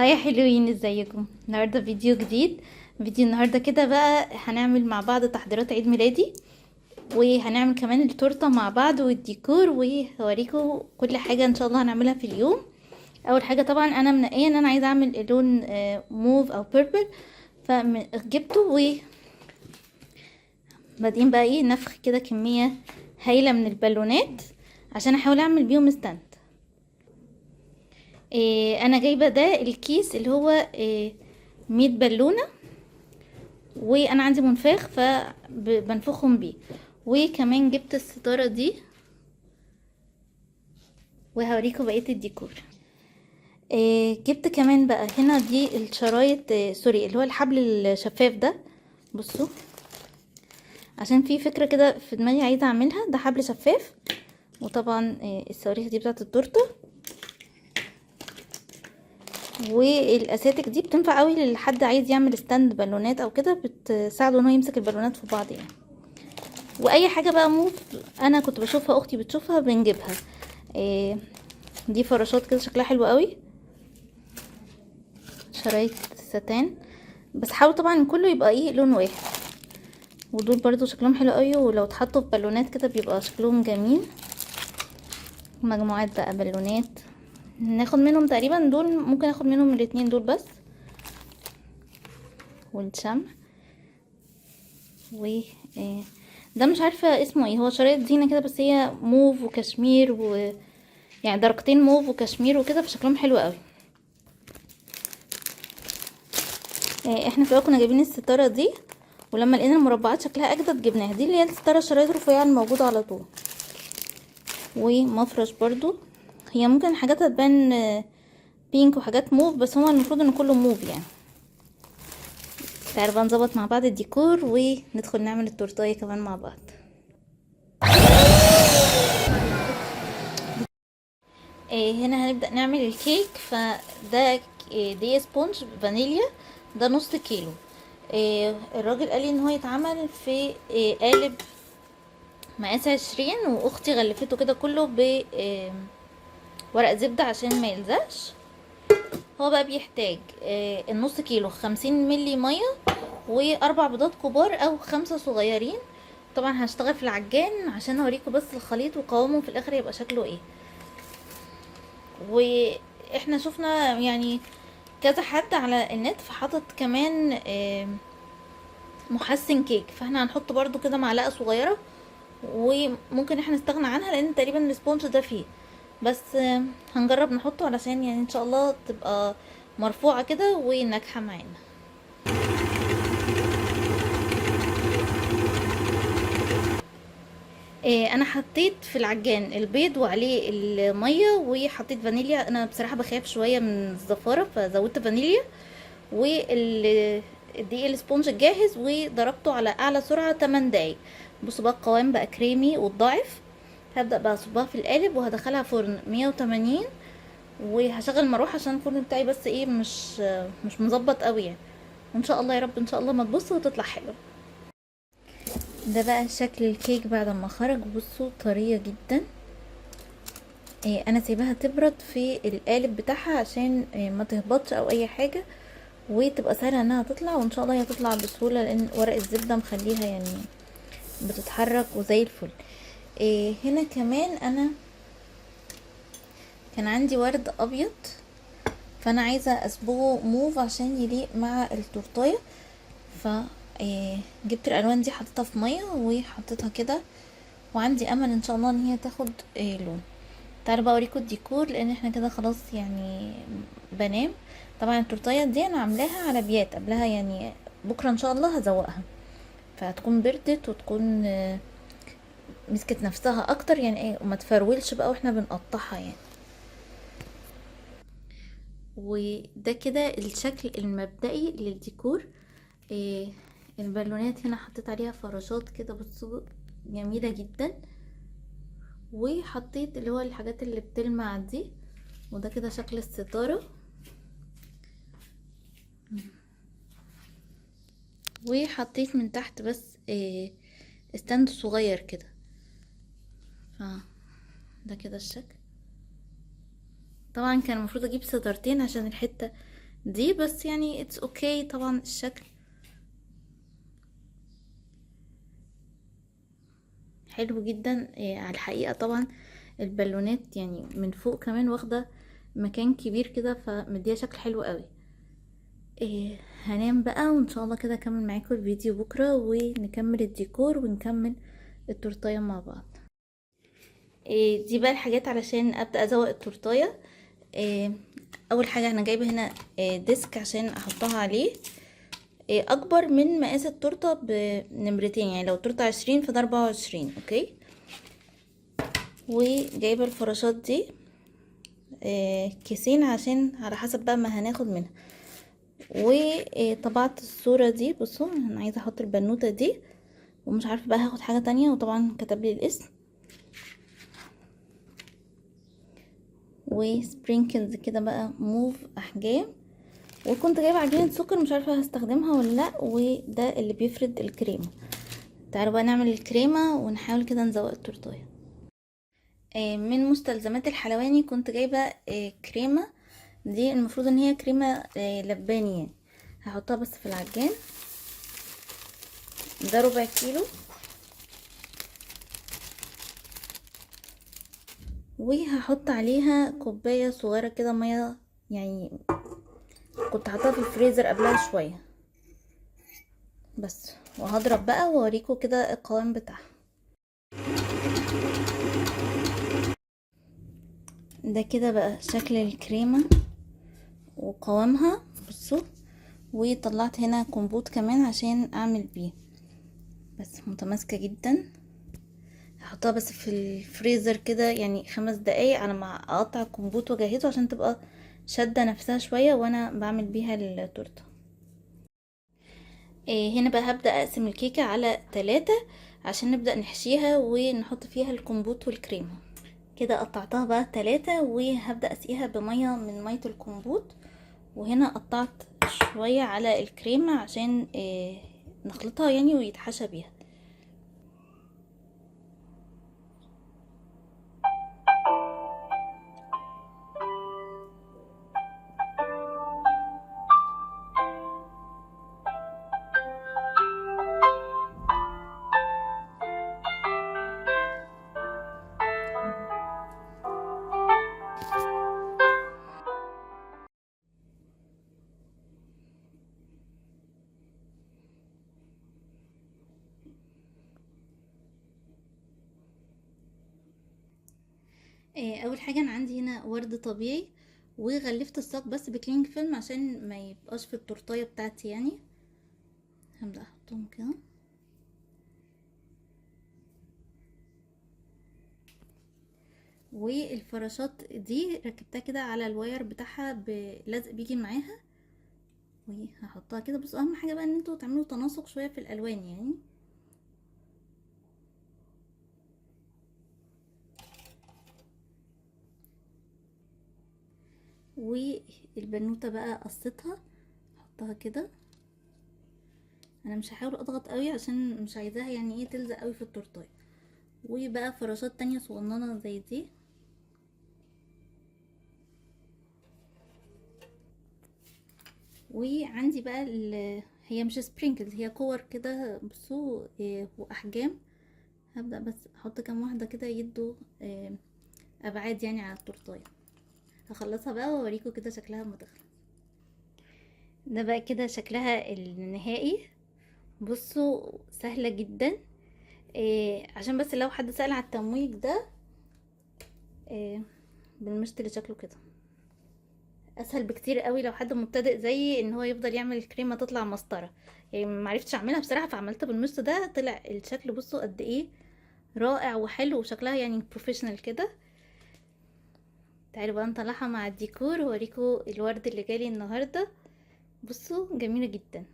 Hi يا حلوين، ازيكم؟ النهارده فيديو جديد. فيديو النهارده كده بقى هنعمل مع بعض تحضيرات عيد ميلادي، وهنعمل كمان التورتة مع بعض والديكور، وهوريكم كل حاجة ان شاء الله هنعملها في اليوم. اول حاجة طبعا انا منقيه ان انا عايزه اعمل لون موف او purple، فجبته و بادئين بقى ايه نفخ كده كمية هايلة من البالونات عشان احاول اعمل بيهم stand. انا جايبه ده الكيس اللي هو 100 بالونه، وانا عندي منفاخ فبنفخهم بيه. وكمان جبت الستارة دي وهوريكم بقية الديكور. جبت كمان بقى هنا دي الشرايط، sorry اللي هو الحبل الشفاف ده. بصوا عشان في فكرة كده في دماغي عايزه اعملها، ده حبل شفاف. وطبعا الصواريخ دي بتاعه التورتة، والاساتك دي بتنفع قوي لحد عايز يعمل stand بالونات او كده، بتساعده ان هو يمسك البالونات في بعض يعني. واي حاجة بقى موف انا كنت بشوفها اختي بتشوفها بنجيبها. دي فراشات كده شكلها حلو قوي، شرايط ستان، بس حاول طبعا كله يبقى ايه لون واحد. ودول برضو شكلهم حلو قوي، ولو اتحطوا في بالونات كده بيبقى شكلهم جميل. مجموعات بقى بالونات ناخد منهم تقريبا دول، ممكن اخد منهم الاتنين دول بس. والشمع و ده مش عارفة اسمه ايه، هو شرايط زينة كده بس هي موف وكشمير و يعني درجتين موف وكشمير وكده، فشكلهم حلو قوي. احنا في الاول كنا جايبين الستارة دي، ولما لقينا المربعات شكلها اجدد جبناها، دي اللي هي الستارة الشرايط الرفيعة الموجودة على طول. ومفرش برضو، هي ممكن حاجات هتبان pink وحاجات موف، بس هو المفروض ان كله موف يعني. تعالوا بقى نظبط مع بعض الديكور وندخل نعمل التورتايه كمان مع بعض. هنا هنبدأ نعمل الكيك. فده دي sponge فانيليا، ده نص كيلو. الراجل قال لي ان هو يتعمل في قالب مقاس 20، واختي غلفته كده كله ب ورق زبدة عشان ما يلزقش. هو بقى بيحتاج النص كيلو 50 ملي مية، واربع بيضات كبار او 5 صغيرين. طبعا هشتغل في العجان عشان اوريكم بس الخليط وقوامه في الاخر يبقى شكله ايه. واحنا شفنا يعني كذا حد على النت فحطت كمان محسن كيك، فاحنا هنحط برضو كده معلقة صغيرة، وممكن احنا نستغنى عنها لان تقريبا ال sponge ده فيه، بس هنجرب نحطه علشان يعني ان شاء الله تبقى مرفوعة كده وناجحة معانا. انا حطيت في العجان البيض وعليه المية، وحطيت فانيليا. انا بصراحة بخاف شوية من الزفارة فزودت فانيليا، والدقيق ال sponge الجاهز، وضربته على اعلى سرعة 8 دقايق. بصوا بقى القوام بقى كريمي واتضاعف. هبدأ بقى اصبها في القالب وهدخلها فرن 180، وهشغل المروحة عشان الفرن بتاعي بس ايه مش مظبط قوي يعني. وان شاء الله يا رب ان شاء الله ما تبص وتطلع حلوة. ده بقى شكل الكيك بعد ما خرج. بصوا طرية جدا. انا سايباها تبرد في القالب بتاعها عشان ما تهبطش او اي حاجة، وتبقى سهلة انها تطلع، وان شاء الله هي تطلع بسهولة لان ورق الزبدة مخليها يعني بتتحرك وزي الفل. هنا كمان انا كان عندي ورد ابيض، فانا عايزه اصبغه موف عشان يليق مع التورتايه، ف جبت الالوان دي حطيتها في مية وحطيتها كده، وعندي امل ان شاء الله ان هي تاخد لون. تعالوا بقى اوريكم الديكور لان احنا كده خلاص يعني بنام. طبعا التورتايه دي انا عاملاها على بيات قبلها، يعني بكره ان شاء الله هزوقها، فهتكون بردت وتكون مسكت نفسها اكتر يعني ايه، وما تفرولش بقى واحنا بنقطعها يعني. وده كده الشكل المبدئي للديكور. البالونات هنا حطيت عليها فراشات كده، بصوا جميلة جدا، وحطيت اللي هو الحاجات اللي بتلمع دي. وده كده شكل الستارة، وحطيت من تحت بس stand صغير كده. ده كده الشكل. طبعا كان المفروض اجيب ستارتين عشان الحتة دي، بس يعني it's okay. طبعا الشكل حلو جدا. على الحقيقة طبعا البالونات يعني من فوق كمان واخدة مكان كبير كده، فمديها شكل حلو قوي. هنام بقى، وان شاء الله كده اكمل معاكم الفيديو بكرة، ونكمل الديكور ونكمل التورتايه مع بعض. دي بقى الحاجات علشان ابدا ازوق التورتايه. اول حاجة انا جايبه هنا disc عشان احطها عليه، اكبر من مقاس التورتة بنمرتين، يعني لو التورتة 20 فده 24. okay، وجايبه الفراشات دي كيسين عشان على حسب بقى ما هناخد منها. وطبعت الصورة دي، بصوا انا عايزه احط البنوته دي ومش عارفه بقى هاخد حاجة تانية، وطبعا كتب لي الاسم و sprinkles كده بقى موف احجام. وكنت جايبه عجينه سكر مش عارفه هستخدمها ولا لا، وده اللي بيفرد الكريمة. تعالوا بقى نعمل الكريمة ونحاول كده نزوق التورتايه. من مستلزمات الحلواني كنت جايبه كريمة، دي المفروض ان هي كريمة لباني يعني، هحطها بس في العجان. ده ربع كيلو، وهحط عليها كوباية صغيرة كده مية، يعني كنت حاطاها في الفريزر قبلها شوية بس. وهضرب بقى واوريكم كده القوام بتاعها. ده كده بقى شكل الكريمة وقوامها، بصوا. وطلعت هنا كومبوت كمان عشان اعمل بيه، بس متماسكة جدا. هحطها بس في الفريزر كده يعني 5 دقايق على ما اقطع الكمبوت واجهزة، عشان تبقى شادة نفسها شوية وانا بعمل بيها التورتة. هنا بقى هبدأ اقسم الكيكة على 3 عشان نبدأ نحشيها ونحط فيها الكمبوت والكريمة. كده قطعتها بقى 3، وهبدأ اسقيها بمية من مية الكمبوت. وهنا قطعت شوية على الكريمة عشان نخلطها يعني ويتحشى بيها. اول حاجة انا عندي هنا ورد طبيعي، وغلفت الساق بس بكلينج فيلم عشان ما يبقاش في التورتايه بتاعتي يعني. هبدا احطهم كده. والفراشات دي ركبتها كده على ال wire بتاعها بلزق بيجي معاها، وهحطها كده. بصوا اهم حاجة بقى ان انتوا تعملوا تناسق شوية في الالوان يعني. والبنوته بقى قصتها احطها كده. انا مش هحاول اضغط قوي عشان مش عايزاها يعني ايه تلزق قوي في التورتايه. وبقى فراشات تانية صغننه زي دي. وعندي بقى هي مش sprinkles، هي كور كده بصوا، واحجام. هبدأ بس احط كام واحدة كده يدوا ابعاد يعني على التورتايه. هخلصها بقى واوريكم كده شكلها اما تخلص. ده بقى كده شكلها النهائي. بصوا سهلة جدا. عشان بس لو حد سأل على التمويج ده، بالمشط اللي شكله كده اسهل بكتير قوي لو حد مبتدئ زيي ان هو يفضل يعمل الكريمة تطلع مسطرة. يعني ما عرفتش اعملها بصراحة، فعملتها بالمشط ده، طلع الشكل بصوا قد ايه رائع وحلو، وشكلها يعني professional كده. تعالوا بقى نطلعها مع الديكور واوريكم الورد اللي جالي النهارده. بصوا جميلة جدا.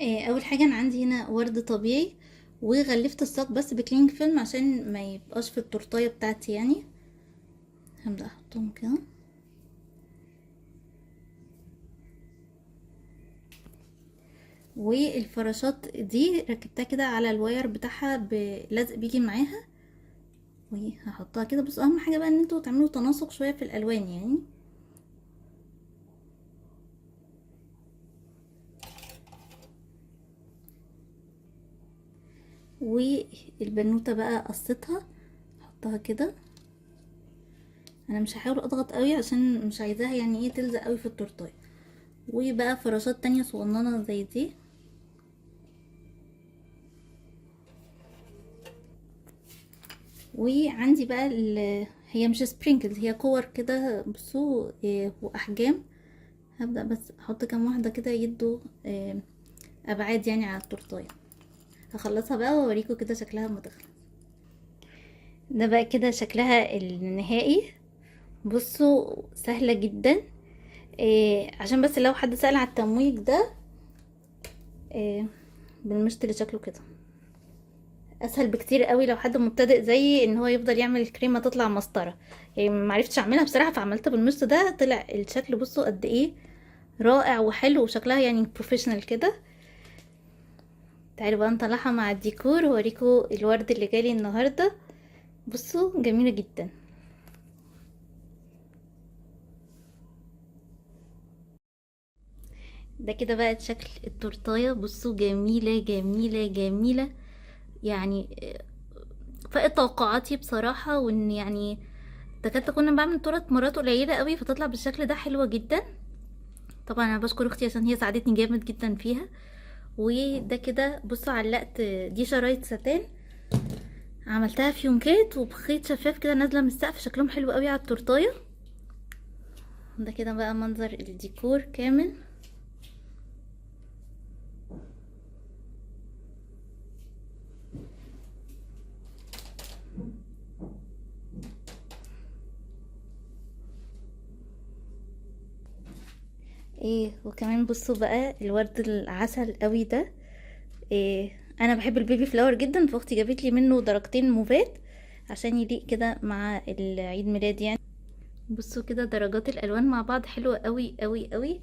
اول حاجة انا عندي هنا ورد طبيعي، وغلفت الساق بس بكلينج فيلم عشان ما يبقاش في التورتايه بتاعتي يعني. هبدا احطهم كده. والفراشات دي ركبتها كده على ال wire بتاعها بلزق بيجي معاها، وهحطها كده. بصوا اهم حاجة بقى ان انتوا تعملوا تناسق شوية في الالوان يعني. والبنوته بقى قصتها احطها كده. انا مش هحاول اضغط قوي عشان مش عايزاها يعني ايه تلزق قوي في التورتايه. وبقى فراشات تانية صغننه زي دي. وعندي بقى هي مش sprinkles، هي كور كده بصوا، واحجام. هبدأ بس احط كام واحدة كده يدوا ابعاد يعني على التورتايه. هخلصها بقى واوريكم كده شكلها اما تخلص. ده بقى كده شكلها النهائي. بصوا سهلة جدا. عشان بس لو حد سأل على التمويج ده، بالمشط اللي شكله كده اسهل بكتير قوي لو حد مبتدئ زيي ان هو يفضل يعمل الكريمة تطلع مسطرة. يعني ما عرفتش اعملها بصراحة، فعملتها بالمشط ده، طلع الشكل بصوا قد ايه رائع وحلو، وشكلها يعني professional كده. تعالوا بقى نطلعها مع الديكور واوريكم الورد اللي جالي النهارده. بصوا جميلة جدا. ده كده بقى شكل التورتايه. بصوا جميلة جميلة جميلة، يعني فاقت توقعاتي بصراحة. وان يعني تكاد تكون بعمل تورت مرات قليله قوي فتطلع بالشكل ده حلوة جدا. طبعا انا بشكر اختي عشان هي ساعدتني جامد جدا فيها. وده كده بصوا علقت دي شرايط ساتان عملتها فيونكات وبخيط شفاف كده نازله من السقف، شكلهم حلو قوي على التورتايه. ده كده بقى منظر الديكور كامل. وكمان بصوا بقى الورد العسل قوي ده. انا بحب ال baby flower جدا، فاختي جابت لي منه درجتين موفات عشان يليق كده مع العيد ميلاد يعني. بصوا كده درجات الالوان مع بعض حلوة قوي قوي قوي.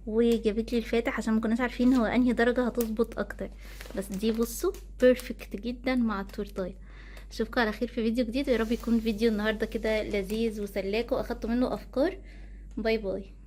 وجابت لي الفاتح عشان ما كناش عارفين هو انهي درجه هتظبط اكتر، بس دي بصوا perfect جدا مع التورتايه. اشوفكم على خير في فيديو جديد، ويا رب يكون فيديو النهارده كده لذيذ وسلاكوا واخدتوا منه افكار. bye bye.